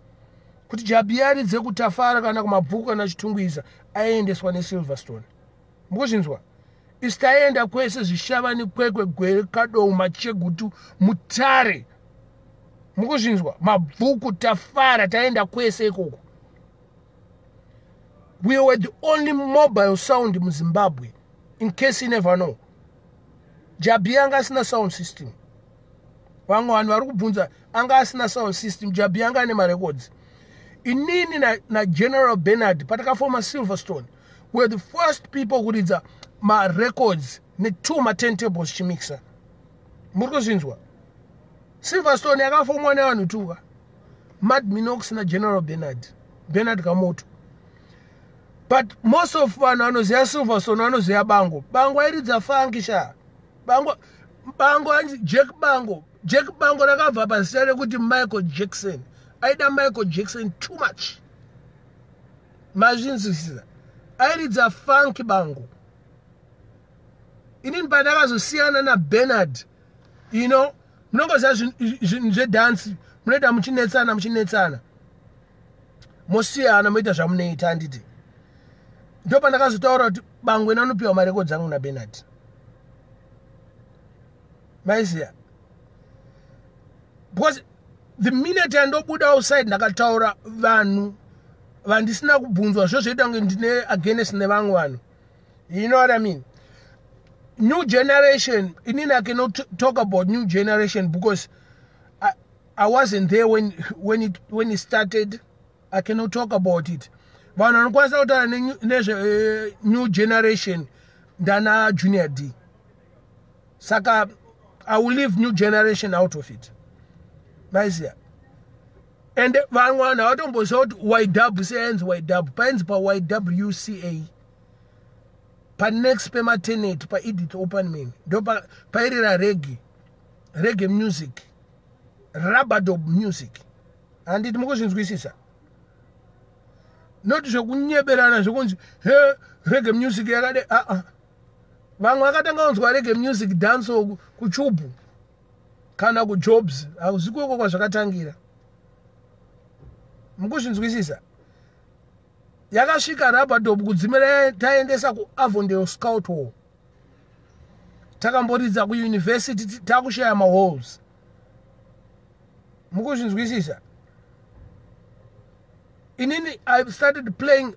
Kuti Jabi aridze kuTafara kana kuMabvuku kana Chitungwiza, aiendeswa neSilverstone, mukuzvinzwa? Isi taenda kwese, Zvishavani, Kwekwe, Gwere, Kadou, Machegutu, Mutare, mukuzvinzwa? Mabvuku, Tafara, taenda kwese ikoko. We were the only mobile sound muZimbabwe, in case you never know. Jabi anga asina sound system. Vamwe vanhu vari kubvunza, anga asina sound system. Jabi anga ane marecords. Inini naGeneral Bernard patakafoma Silverstone, were the first people kuridza marecords netwo maturntables chimixa. Muri kuzvinzwa? Silverstone yakafomwa nevanhu tuka, Mad Minox naGeneral Bernard, Bernard Kamoto. But most of vanhu vanoziva Silverstone vanoziva Bango. Bango airidza funky sha. Bango, Bango anzi Jack Bango. Jack Bango rakabva pazita rekuti Michael Jackson. Aida Michael Jackson too much. Mazvinzwisisa? Airidza funky Bango. Inini pandakazosiyana naBernard, munongoziva zvinhu zvedhansi, munoita muchinetsana, muchinetsana, mosiyana, moita zvamunoita, handiti? Ndo pandakazotaura kuti Bango ina anopiwa marekodzi angu naBernard. Maiziya? Because the minute yandobuda outside ndakataura vanhu vandisina kubvunzwa, zvo zvoita kunge ndine against nevamwe vanhu. You know what I mean? New generation, inini I cannot talk about new generation because I wasn't there when it started. I cannot talk about it. Vanhu vanokwanisa kutaura nezve new generation ndana Junior D. Saka I will leave new generation out of it. Maiziya? And vamwe vanhu havatomboziva kuti YW seyainzi YW, painzi paYWCA, panext pematernity, paEdith Opperman, ndo pairira reggae, reggae music, rub-a-dub music, handiti mukuzvinzwisisa? Not zvekunyeberana zvekunzi he reggae music yakade. Aa, vamwe vakatanga kunzwa reggae music, dancehall, kuchubhu kana kujobs. Hauzikoko kwazvakatangira. Mukuzvinzwisisa? Yakasvika rub-a-dub kudzimira taendesa kuAvondale Scout Hall. Takamboridza kuuniversity, takushaya mahalls. Mukuzvinzwisisa? Inini I started playing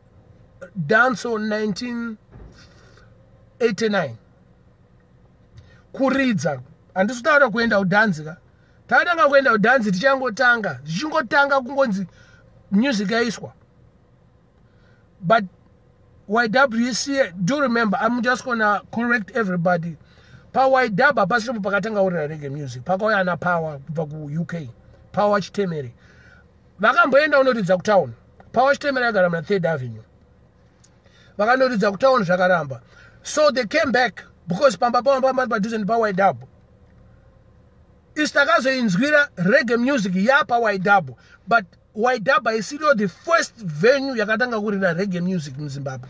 dancehall 1989, kuridza. Handisi kutaura kuenda kudhanzi ka. Takatanga kuenda kudhanzi tichangotanga, zvichingotanga kungonzi music yaiswa. But YWCA, do remember, I'm just gonna correct everybody, paYW hapasiripo pakatanga kurira reggae music. Pakauya ana Power kubva kuUK, Power Chitemere. Vakamboenda unoridza kutown. Power Chitemere agara muna Third Avenue. Vakanoridza kutown, zvakaramba, so they came back because pamba pavo pamba padhuze nepaYW. Isi takazoinzwira reggae music yapaYW, but YW haisiriyo the first venue yakatanga kurira reggae music muZimbabwe,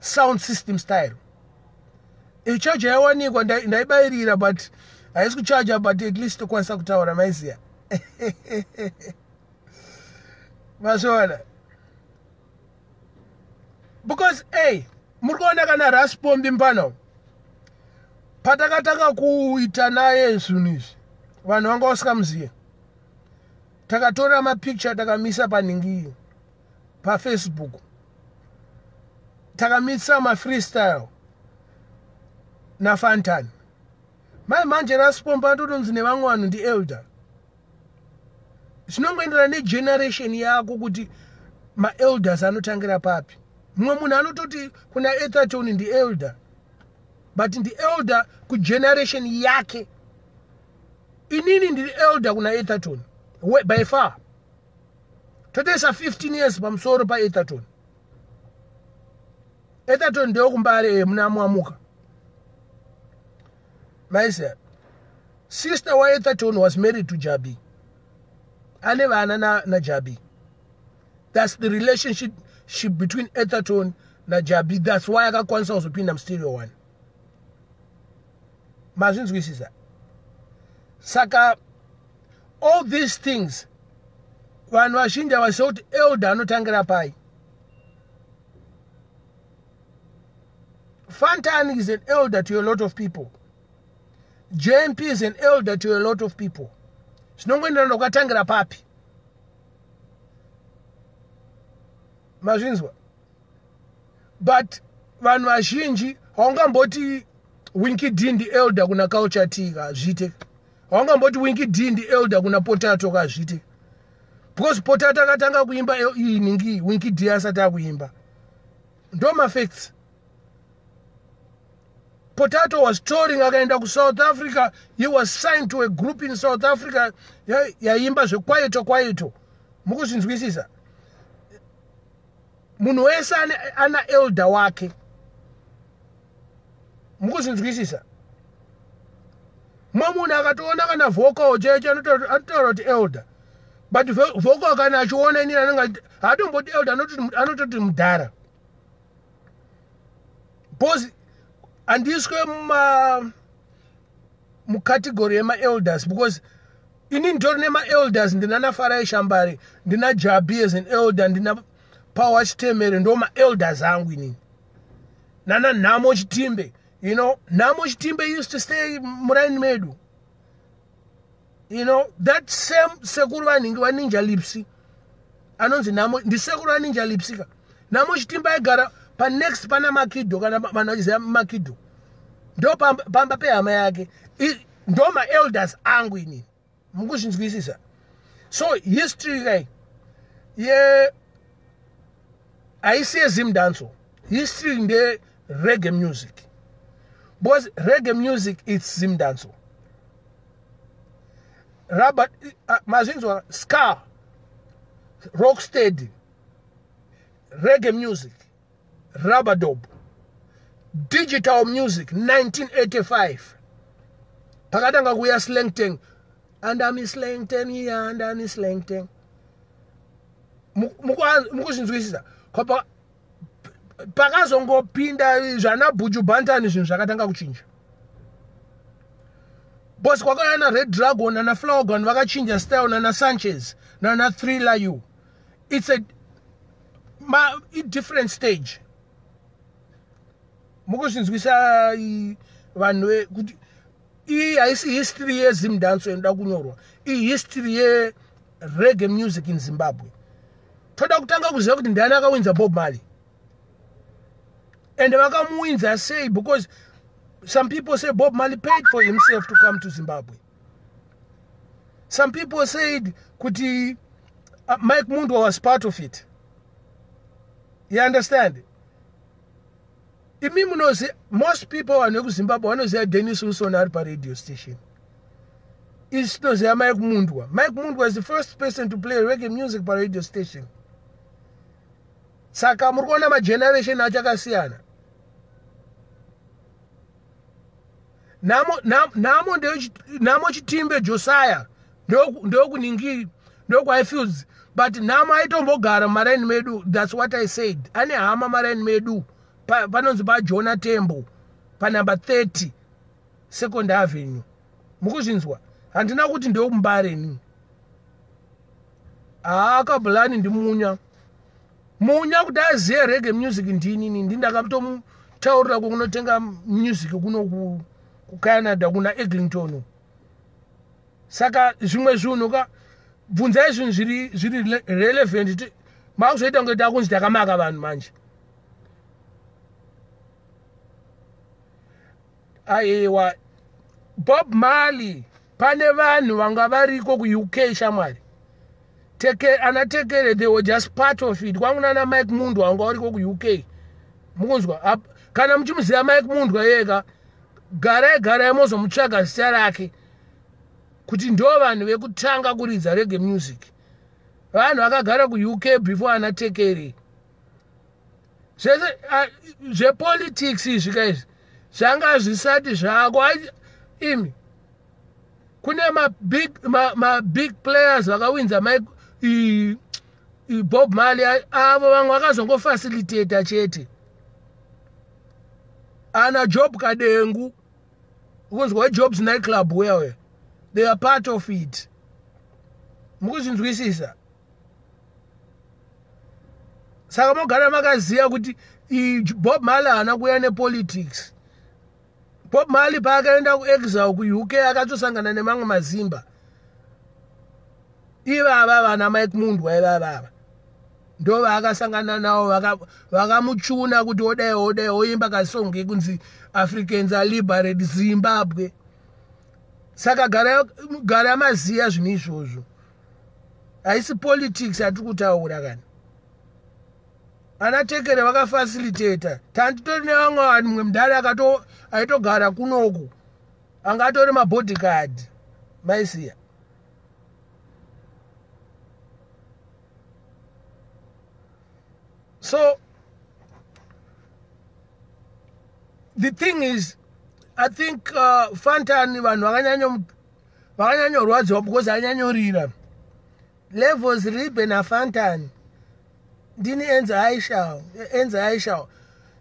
sound system style. Ichaja yawanikwa, ndaibayirira, but haisi kuchaja, but at least tokwanisa kutaura. Maiziya? Mazviona? Because a muri kuona kana Raspombi mpano, patakatanga kuita naye zvinhu izvi, vanhu vanga vasikamuziye. Takatora mapicture, takamisa paningi, paFacebook, takamisa mafreestyle naFantan. Mai manje Raspomba atotonzi nevamwe vanhu ndielder. Zvinongoenderana negeneration yako kuti maelders anotangira papi. Mumwe munhu anototi kuna Etherton ndielder, but ndielder kugeneration yake. Inini ndiri elder kuna Etherton by far, totoisa 15 years pamusoro paEtherton. Etherton ndeyokuMbare, muna Mwamuka. Maisa sister waEtherton was married to Jabi, ane vana naJabi. That's the relationship between Etherton naJabi. That's why akakwanisa kuzopinda muStereo One. Mazvinzwisisa? Saka all these things, vanhu vazhinji havaziva kuti elder anotangira pai. Fantan is an elder to a lot of people. JMP is an elder to a lot of people. Zvinongoenderana kwakatangira papi. Mazvinzwa? But vanhu vazhinji, haungamboti Winky D ndi elder kuna Culture T, kazvite. Haungamboti Winky D ndi elder kuna Potato, kazvite. Because Potato akatanga kuimba iningi Winky D asati akuimba. Ndo mafacts. Potato was touring, akaenda kuSouth Africa. He was signed to a group in South Africa yaimba zvekwaito kwaito. Mukuzvinzwisisa? Munhu wese ana elder wake. Mukuzvinzwisisa? Mumwe munhu akatoona kana vocal cheche anotaura kuti elder, but vocal kana achiona inini anenge haatomboti elder, anototi mudhara, because handiswe mucategory yemaelders, because ini nditori nemaelders. Ndina naFarai Shambari, ndina Jabi as an elder, ndina Power Chitemere, ndo maelders angu inini, nana Nhamo Chitimbe. Nhamo Chitimbe used to stay muraini medu. That same sekuru vanhingi vaNinja Lipsy anonzi Nhamo, ndisekuru vaNinja Lipsy ka. Nhamo Chitimbe aigara panext pana Makido, kana vanhu vachiziva Makido, ndo pamba pehama yake. Ndo maelders angu inini. Mukuzvinzwisisa? So history kai ye haisi yeZimdancehall. History nde reggae music, because reggae music, it's Zimdancehall. Robert, mazvinzwa? Ska, rocksteady, reggae music, rub-a-dub, digital music 1985 pakatanga kuuya Sleng Teng, andami Sleng Teng, andami Sleng Teng. Mukuzvinzwisisa? Pakazongopinda zvana Buju Banton, zvinhu zvakatanga kuchinja, because kwakauya naRed Dragon nana Flourgon, vakachinja style, nana Sanchez nana Thriller U. It's a ma, different stage. Mukuzvinzwisa vanhu kuti iyi haisi history yeZimdancehall inoda kunyorwa, ihistory yereggae music in Zimbabwe. Toda kutanga kuziva kuti ndiani akawinza Bob Marley, and vakamuwinza sei, because some people say Bob Marley paid for himself to come to Zimbabwe. Some people said kuti Mike Mundwa was part of it. You understand? Imi munozi most people, vanhu vekuZimbabwe vanoziva Dennis Wilson ari paradio station. Isi tinoziva Mike Mundwa. Mike Mundwa is the first person to play reggae music paradio station. Saka muri kuona mageneration acho akasiyana. Nhamo Chitimbe Josiah ndokuningiri, ndokwaIfields, but Nhamo aitombogara mumaraini medu. That's what I said, ane hama maraini medu, panonzi paJona Tembo, panumber 30 Second Avenue. Mukuzvinzwa? Handina kuti ndokuMbareni. Haakabhulani, ndimunya munya kuti azive reggae music. Ndinini ndindakatomutaurira kunotenga music kuno kuCanada, kuna Eglinton. Saka zvimwe zvinhu ka, bvunzai zvinhu zviri relevant. Makuzoita kunge takunzi takamaka vanhu manje. Aiwa, Bob Marley, pane vanhu vanga variko kuUK, shamwari. Ana Tekere, they were just part of it. Kwangu nana Mike Mundwa vanga variko kuUK. Mukunzwa? Kana muchimuziva Mike Mundwa yeka, garai garai mozomutsvaga zita rake, kuti ndo vanhu vekutanga kuridza reggae music, vanhu vakagara kuUK before ana Tekere. Zvese zvepolitics izvi ka, izvi zvanga zvisati zvako imi. Kune mabig ma players vakawinza Bob Marley. Avo vamwe vakazongofacilitata chete, ana Job Kadengu, ukunzwa, weJobs Night Club uya uya, they are part of it. Mukuzvinzwisisa? Saka mogara makaziva kuti Bob Marley haana kuuya nepolitics. Bob Marley paakaenda kuexile kuUK, akatosangana nemamwe mazimba ivava, vana Mike Mundwa ivavava, ndo vaakasangana navo, vakamuchuna kuti odai odai, oimba kasong ekunzi "Africans are liberate Zimbabwe". Saka gara maziya zvinhu izvozvo. Haisi politics yatiri kutaura kani. Ana Tekere vakafacilitata. Tanditori nevamwe vanhu, mumwe mudhara aitogara kunoku anga atori mabodyguard, maisiya. So the thing is, I think Fantan, vanhu vakanyanyorwadziwa because anyanyorira levels ribe naFantan. Ndini Enzo Aisha, Enzo Aisha,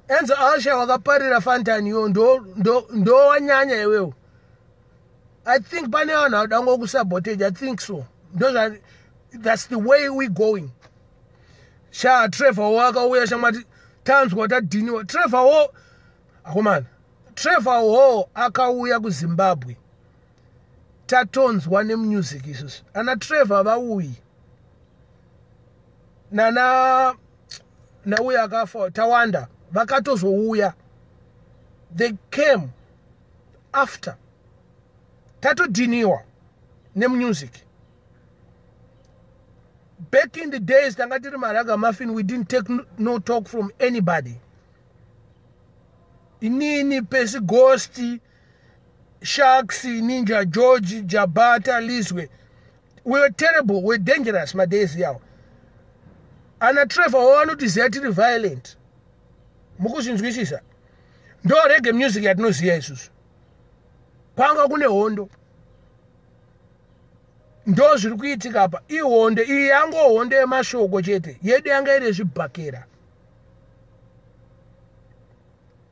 Enzo Aisha wakaparira Fantan iwo ndo wanyanya iwewo. I think pane vanhu vada ngokusabotage. I think so. Ndo that's the way we going. Sha, Trevor wo akauya shamwati, tanzwa tadhiniwa. Trevor wo akomana, Trevor wo akauya kuZimbabwe tatonzwa nemusic isusu. Ana Trevor vauyi nana nauya akafa Tawanda vakatozouya. They came after tatodhiniwa nemusic. Back in the days tanga tiri maragamuffin. We didn't take no talk from anybody. Inini, Pesi, Ghost, Sharks, Ninja George, Jabata, Lizwe, we were terrible, we were dangerous madays yawo. Ana Trevor vanotiziva tiri violent, mukuzvinzwisisa. Ndo reggae music yatinoziva isusu. Kwanga kune hondo, ndo zviri kuitika apa. Ihondo iyi yango hondo yemashoko chete. Yedu yanga iri zvibhakera.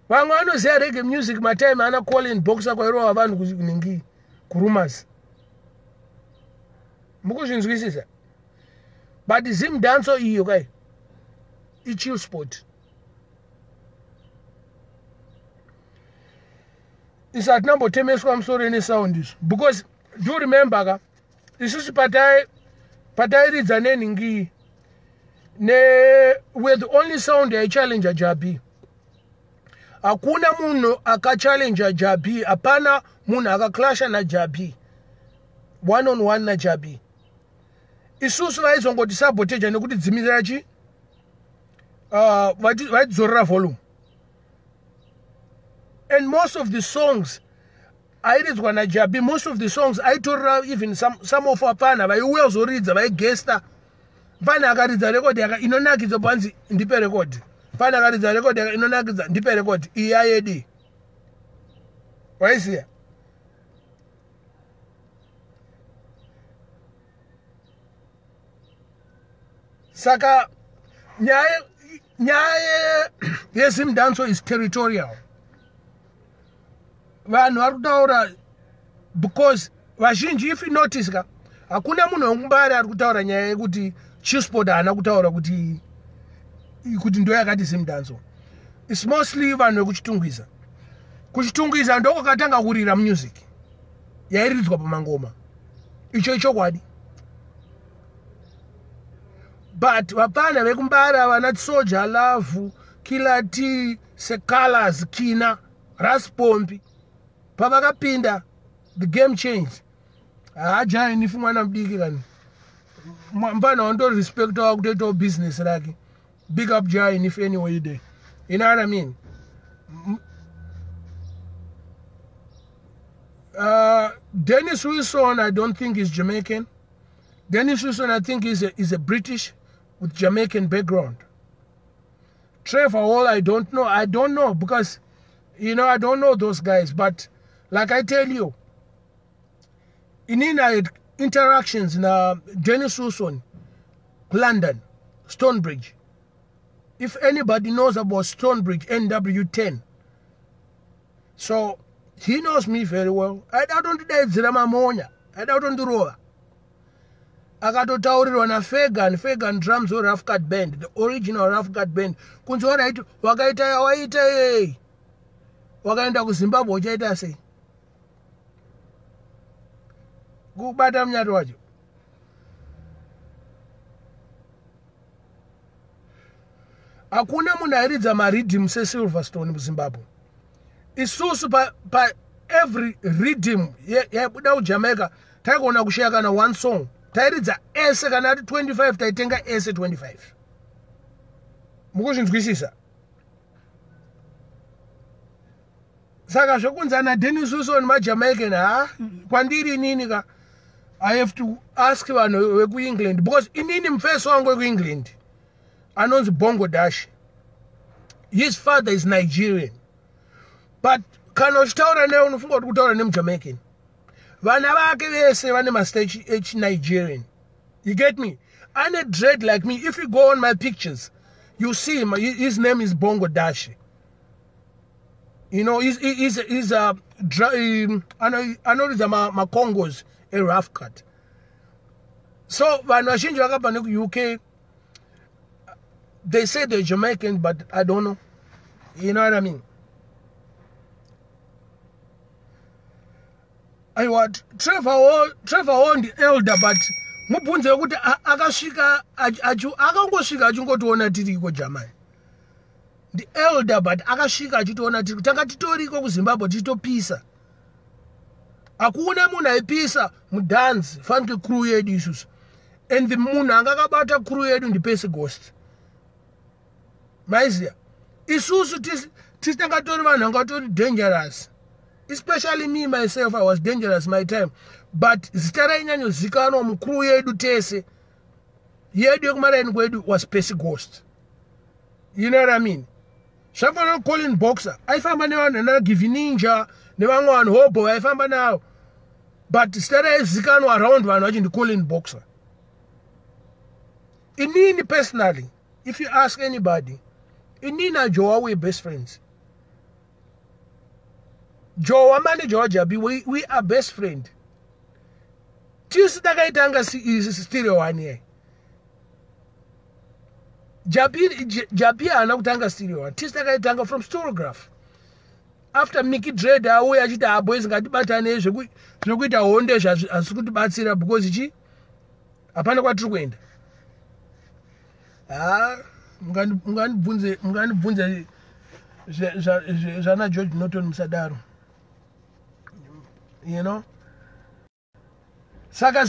Vamwe vanoziva reggae music matime ana Colin Boxer, kwairova vanhu kuningi kurumas, mukuzvinzwisisa. But Zimdancehall iyo kai iChillspot isu hatinambotemeswa musoro nesound izvo, because do remember ka, isusu patairidza nenhingi ne, we're the only sound yaichallenger Jah B. Hakuna munhu akachallenger Jah B. Hapana munhu akaclasha naJah B one on one naJah B. Isusu vaizongoti sabotage nekuti dzimirira chi vaidzorera volume, and most of the songs airidzwa naJah B, most of the songs aitorera even some of apana vaiuya kuzoridza, vaigesta. Pane akaridza rekodi inonakidza, panzi ndipe rekodi. Pane akaridza rekodi inonakidza, ndipe rekodi iya yedi, waisiya. Saka nyaya yeZimdancehall is territorial. Vanhu vari kutaura because vazhinji, if you notice ka, hakuna munhu wekuMbare ari kutaura nyaya yekuti Chillspot haana kutaura kuti ndo yakati Zimdancehall. It's mostly vanhu vekuChitungwiza. KuChitungwiza ndokwakatanga kurira music yairidzwa pamangoma. Icho ichokwadi, but vapana vekuMbare, vana Soja Love, Killer T, Secolors, Kina Raspompi, pavakapinda the game changed. Haajainifi mwana mudiki kani, mfana wandorespecta, wakutoitawo business rake. Big up Jain if anyway day, you know what I mean? Dennis Wilson, I don't think is Jamaican. Dennis Wilson, I think, is a British with Jamaican background. Trevor Hall, I don't know. I don't know because, I don't know those guys. But like I tell you, in I had interactions in Dennis Wilson, London, Stonebridge. If anybody knows about Stonebridge, NW10. So he knows me very well. Aida kutondidaidzira mamonya, aida kutondirova. Akatotaurirwa naFegan, Fegan Drums weRough Cut Band, the original Rough Cut Band, kunzi alright, wakaita waita yei, wakaenda kuZimbabwe uchaita sei? Kubata munyato wacho. Hakuna munhu airidza mariddim seSilverstone muZimbabwe. Isusu pa every riddim yaibuda kuJamaica taigona kushaya kana one song. Tairidza ese, kana ati 25 taitenga ese 25. Mukuzvinzwisisa? Saka zvekunzi ana Dennis Wilson maJamaican, ha, kwandiri inini ka, I have to ask vanhu vekuEngland, because inini mufesi wangu wekuEngland anonzi Bongo Dash, his father is Nigerian, but kana uchitaura naye unofunga kuti kutaura nemuJamaican. Vana vake vese vane mazita echiNigerian, you get me? Ane dread like me. If you go on my pictures, you see him. His name is Bongo Dash. He's a anoridza macongas erough cut. So vanhu vazhinji vakabva nekuUK, they say they're Jamaican, but I don't know, you know what I mean? Aiwa, Trevor Hall ndi elder, but mubvunze wekuti akasvika, akangosvika achingotiona tiriko Germany. Ndi elder, but akasvika achitiona tiri, tanga titoriko kuZimbabwe tichitopisa. Hakuna munhu aipisa mudhanzi fanike crew yedu isusu, and munhu anga akabata crew yedu ndiPercy Ghost. Maiziya, isusu tisi tori vanhu vanga tori dangerous, especially me myself. I was dangerous my time, but zita rainyanyozikanwa mukuru yedu tese yedu yekumaraini kwedu was Percy Ghost, you know what I mean? Zvafanana Colin Boxer, aifamba nevanhu ana Givi Ninja nevamwe vanhu hobo vaifamba navo, but zita raizikanwa around vanhu vacho ndiColin Boxer. Inini personally, if you ask anybody, inini naJoa, we best friends. Joa, manager waJabi, we are best friend. Tisu takaitanga Stereo One ye. Jabi haana kutanga Stereo One, tisu takaitanga from Storograph. After Mickey Dread auya achiti, "Ah boys, ngatibatane, zvekuita honde hazvisi kutibatsira because chi hapana kwatiri kuenda." Ha, mungandibvunze zvana George Norton, musadaro. Saka